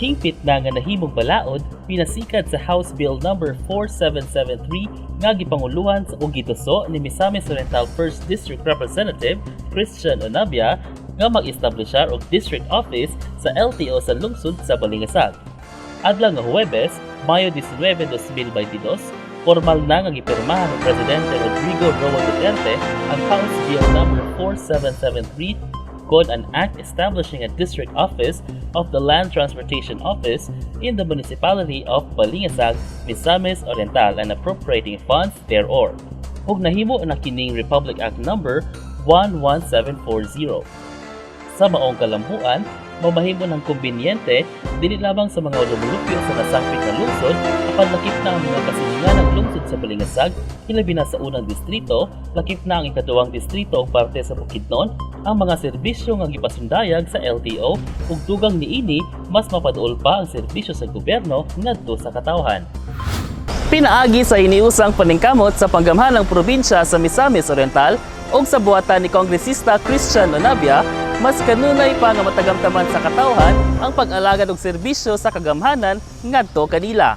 Hingpit na nga nahimong balaod pinasikad sa House Bill Number 4773 nga gipanguluhan sa ug gituso ni Misamis Oriental 1st District Representative Christian Onabia nga mag-establishar og district office sa LTO sa lungsod sa Balingasag. Adlaw nga Huwebes, Mayo 19, 2022, formal na nga gipirmahan ni Presidente Rodrigo Roa Duterte ang House Bill Number 4773 kon an act establishing a district office of the Land Transportation Office in the municipality of Balingasag, Misamis Oriental and appropriating funds thereor. Ug nahimo na kining Republic Act Number 11740. Sa maong kalambuan, mamahimo ng kumbinyente dili lamang sa mga lumulupyo sa nasangpit na lungsod apan lakip na ang mga kasilingan ng lungsod sa Balingasag, hilabi na sa unang distrito, lakip na ang ikaduhang distrito ug parte sa Bukidnon, ang mga serbisyo nga gipasundayag sa LTO ug dugang niini mas mapaduol pa ang serbisyo sa gobyerno ngadto sa katawhan. Pinaagi sa hiniusang paningkamot sa panggamhanang probinsya sa Misamis Oriental ug sa buhatan ni Kongresista Christian Onabia, mas kanunay pa nga matagamtaman sa katawhan ang pag-alagad og serbisyo sa kagamhanan ngadto kanila.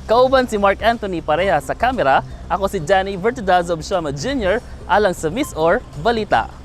Kauban si Mark Anthony Pareha sa kamera, ako si Danny Vertudazo Obsioma Jr. alang sa MisOr Balita.